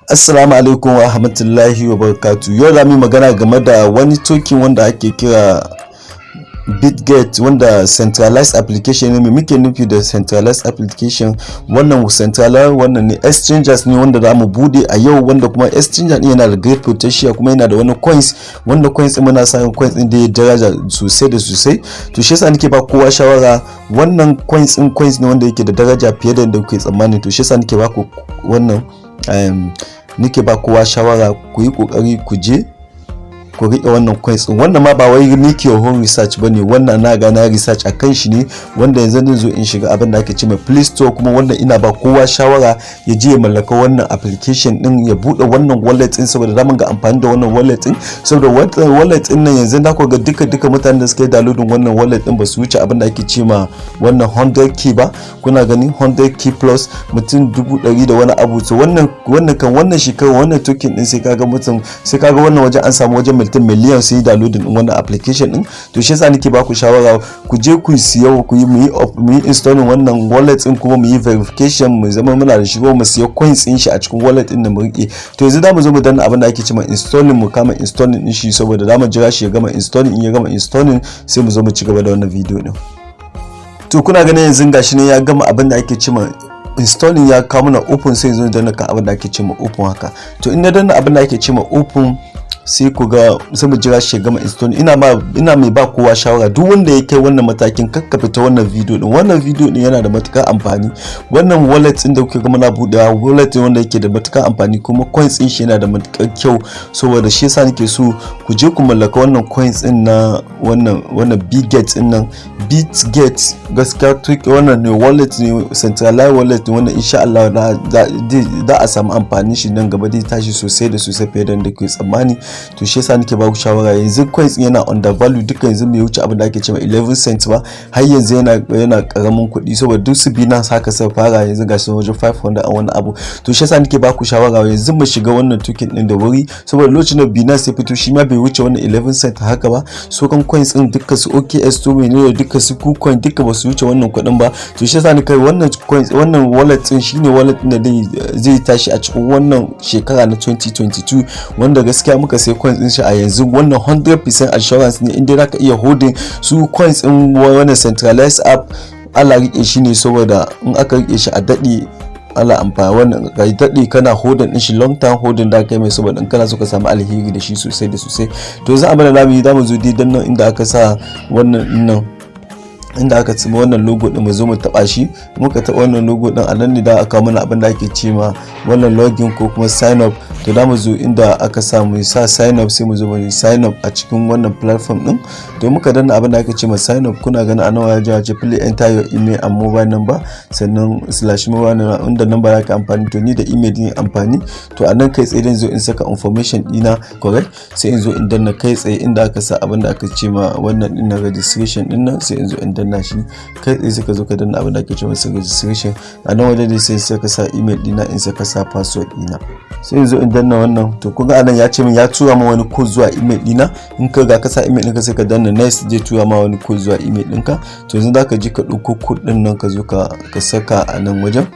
Assalamu alaikum wa rahmatullahi wa barakatu. Yau za mu yi magana game da wani token wanda ake kira Bitget, wanda centralized application ne. Me muke nufi da centralized application? Wannan centralized wannan ne exchanges ne wanda za mu bude a yau, wanda kuma exchanger din yana da great potential, kuma yana da wani coins, wanda coins din muna sa coins din da ya daraja sosai da sosai. To, shi yasa nake ba kowa shawara, wannan coins din coins ne wanda yake da daraja fiye da yadda kuke tsammani. To, shi yasa nake ba ku wannan nake ba kowa shawara, ku yi kokari ku je ku riƙe wannan coins din. Wannan ma ba wai make your own research bane, wannan na ga na research akan shi ne, wanda yanzu zan zo in shiga abin da ake ce mai Play Store. Kuma wannan ina ba kowa shawara ya je ya mallaka wannan application din, ya bude wannan wallet din, saboda zamu ga amfani da wannan wallet din. Saboda wannan wallet din nan, yanzu da ku ga duka duka mutanen da suka yi downloading wannan wallet din ba su wuce abin da ake ce ma wannan 100K ba. Kuna gani, 100K plus, mutum 100,000 da wani abu. To, wannan kan wannan shekarar wannan token din, sai kaga mutum, sai kaga wannan wajen an samu wajen mutum miliyan sun yi downloading din wannan application din. To, shi yasa nake baku shawara ku je ku siya, ku yi mu yi installing wannan wallet din, kuma mu yi verification, mu zama muna da shi, mu siya coins din shi a cikin wallet din da mu rike. To, yanzu za mu zo mu danna abin da ake cewa installing, mu kama installing din shi, saboda za mu jira shi ya gama installing. In ya gama installing, sai mu zo mu ci gaba da wannan video din. To, kuna ganin yanzu gashi ne ya gama abin da ake cewa installing, ya kawo mana open. Sai zo danna kan abin da ake cewa open haka. To, in na danna abin da ake cewa open, sai ku ga sai mu jira shi ya gama install. Ina mai ba kowa shawara, duk wanda ya kai wannan matakin, kakka fita wannan video din. Wannan video din yana da matukar amfani. Wannan wallet din da kuke ga muna budewa, wallet ne wanda yake da matukar amfani, kuma coins din shi yana da matukar kyau. Saboda shi yasa nake so ku je ku mallaka wannan coins din na wannan Bitget din nan. Bitget gaskiya wannan ne wallet ne, centralized wallet ne, wanda insha Allah za a samu amfani shi nan gaba, zai tashi sosai da sosai fiye da yadda kuke tsammani. To, shi yasa nake ba ku shawara. Yanzu coins yana under value duka, yanzu bai wuce abin da ake cewa 11 cents ba, har yanzu yana karamin kuɗi, saboda duk su Binance haka sai fara, yanzu ga shi wajen 500 a wani abu. To, shi yasa nake ba ku shawara yanzu mu shiga wannan token din da wuri, saboda lokacin da Binance ya fito, shi ma bai wuce wannan 11 cent haka ba. So kan coins din duka, su OKX, to menene, duka su KuCoin, duka ba su wuce wannan kuɗin ba. To, shi yasa ni kai wannan coins, wannan wallet din shine wallet din da zai tashi a cikin wannan shekara na 2022, wanda gaskiya muka sai coins din shi a yanzu, wannan 100% assurance ne, inda zaka iya holding su coins din wannan centralized app. Allah rike shi ne, saboda in aka rike shi a daɗe ala amfani, wannan ka daɗe kana holding din shi, long term holding da kai mai, saboda in kana so ka samu alheri da shi sosai da sosai. To, yanzu abin da zamu yi, zamu zo dai nan inda aka sa wannan nan, inda aka tsima wannan logo din, mu zo mu taba shi. Muka taba wannan logo din, a nan ne da aka mana abin da ake ce ma wannan login ko kuma sign up. To, da mu zo inda aka sa mu sa sign up, sai mu zo mu sign up a cikin wannan platform din. To, muka danna abin da ake ce ma sign up, kuna ganin a nan ya ce, "Please enter your email and mobile number," sannan slash mobile number, inda number zaka amfani. To, ni da email din amfani. To, a nan kai tsaye zan zo in saka information dina correct, sai in zo in danna kai tsaye inda aka sa abin da aka ce ma wannan din na registration din nan, sai in zo in danna shi kai tsaye. Sai ka zo ka danna abin da ake ce masa registration a nan wajen dai, sai ka sa email dina, in saka sa password dina, sai in zo in danna wannan. To, kun ga anan ya ce min ya tura ma wani code zuwa email dina. In ka ga ka sa email ɗinka, sai ka danna next, zai tura ma wani code zuwa email ɗinka. To, yanzu zaka je ka ɗauko code ɗin nan, ka zo ka saka a nan wajen.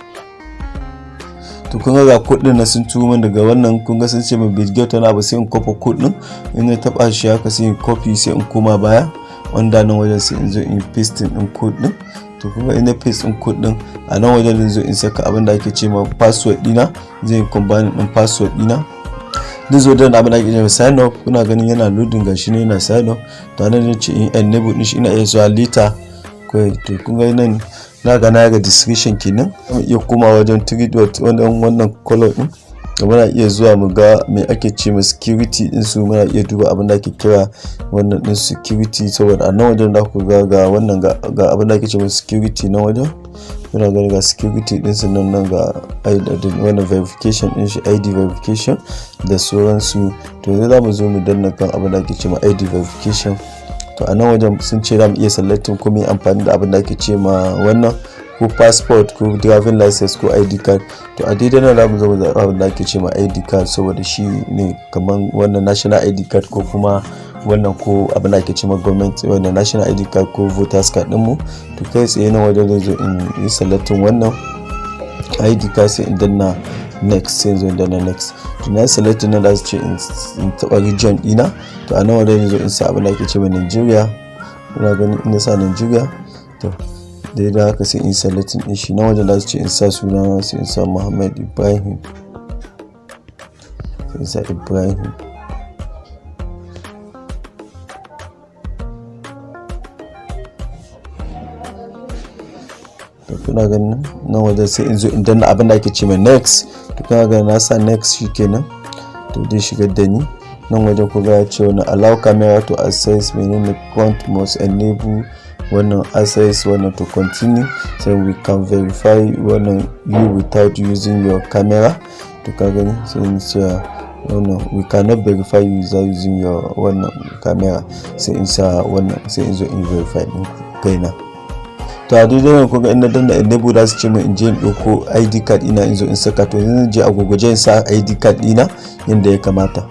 To, kun ga code din na sun turo min daga wannan. Kun ga sun ce min Bitget wani abu, sai in copy code din. In na taba shi haka, sai in copy, sai in koma baya wanda nan wajen, sai in zo in paste din code din. To, kun ga ina paste din code din a nan wajen, zan zo in saka abin da ake ce ma password dina, zai yi combine din password dina, zai zo da abin da ake cewa sign up. Kuna ganin yana loading, gashi ne yana sign up. To, nan ne ce in enable din shi, ina iya zuwa later kawai. To, kun ga nan na ga na registration kenan. Mu iya koma wajen 3 dot, wannan color din da muna iya zuwa mu ga me ake ce ma security din su. Muna iya duba abin da ake kira wannan din security, saboda a nan wajen da ku ga ga wannan ga abin da ake ce ma security na wajen. Muna gani ga security din su nan, nan ga wannan verification din shi, ID verification da sauransu. To, yanzu za mu zo mu danna kan abin da ake ce ma ID verification. To, a nan wajen sun ce za mu iya selecting ko mu yi amfani da abin da ake ce ma wannan, ko passport, ko driving license, ko ID card. To, a daidai nan za mu zo mu zaɓi abin da ake ce ma ID card, saboda shi ne kamar wannan national ID card, ko kuma wannan, ko abin da ake ce ma government wannan national ID card ko voters card ɗinmu. To, kai tsaye nan wajen zan zo in yi selecting wannan ID card, sai in danna Next, sai in zo in danna next. To, na select na, za su ce in taɓa region ɗina. To, a nan wajen zo in sa abin da ake ce mai Nigeria. Kuna gani, in na sa Nigeria, to daidai haka sai in selecting ɗin shi. Nan wajen za su ce in sa suna, sai in sa Muhammad Ibrahim, sai in sa Ibrahim. To, kuna ganin nan wajen, sai in zo in danna abin da ake ce mai next. To, kuna ganin na sa next, shikenan. To, dai shigar da ni nan wajen. Ku ga ya ce wani allow camera to access menene, front must enable wannan access wannan to continue, so we can verify wannan you without using your camera. To, ka gani, sai in ce wannan we cannot verify you without using your wannan camera, sai in sa wannan, sai in zo in verify din kaina. To, a daidai nan kuga ina danna enable, za su ce min in je in ɗauko ID card ina, in zo in saka. To, yanzu je a gurguje in sa ID card ɗina yadda ya kamata.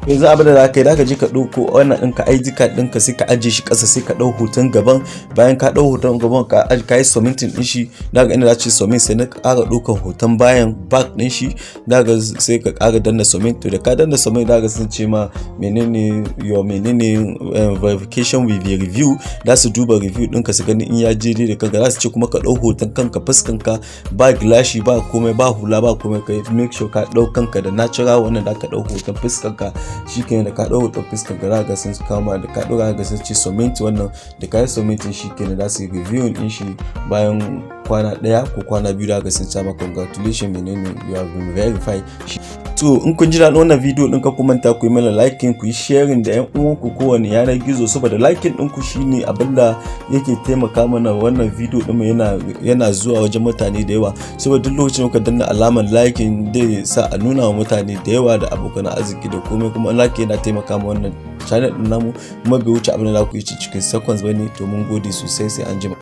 Yanzu abin da za ka yi, za ka je ka ɗauko wannan ɗinka, ID card ɗinka, sai ka ajiye shi ƙasa, sai ka ɗau hoton gaban. Bayan ka ɗau hoton gaban, ka yi submitting ɗin shi, daga inda za ce submit, sai na ƙara ɗaukan hoton bayan, back ɗin shi, daga sai ka ƙara danna submit. To, da ka danna submit, daga sun ce ma menene, your menene verification with your review. Za su duba review ɗinka su gani in ya je daidai da kanka. Za su ce kuma ka ɗau hoton kanka, fuskanka, ba gilashi, ba komai, ba hula, ba komai. Ka make sure ka ɗau kanka da natural wannan da ka ɗau hoton fuskanka. Shikenan, da ka ɗau hoton fuskar ka, ga sun kama da ka ɗora, ga sun ce submit wannan. Da ka yi submitting, shikenan, za su yi review din shi. Bayan kwana 1 ko kwana 2, da ga sun ce maka congratulations, menene, you have been verified. To, in kun ji daɗin wannan video ɗin, ka ku manta ku yi mana liking, ku yi sharing da yan uwanku kowane yanar gizo, saboda liking ɗinku shine abin da yake taimaka mana wannan video ɗin yana zuwa wajen mutane da yawa, saboda duk lokacin da kuka danna alamar liking, zai sa a nuna wa mutane da yawa da abokan arziki da komai. Kuma like yana taimaka ma wannan channel ɗin namu, kuma bai wuce abin da za ku yi cikin seconds bane. To, mun gode sosai, sai an jima.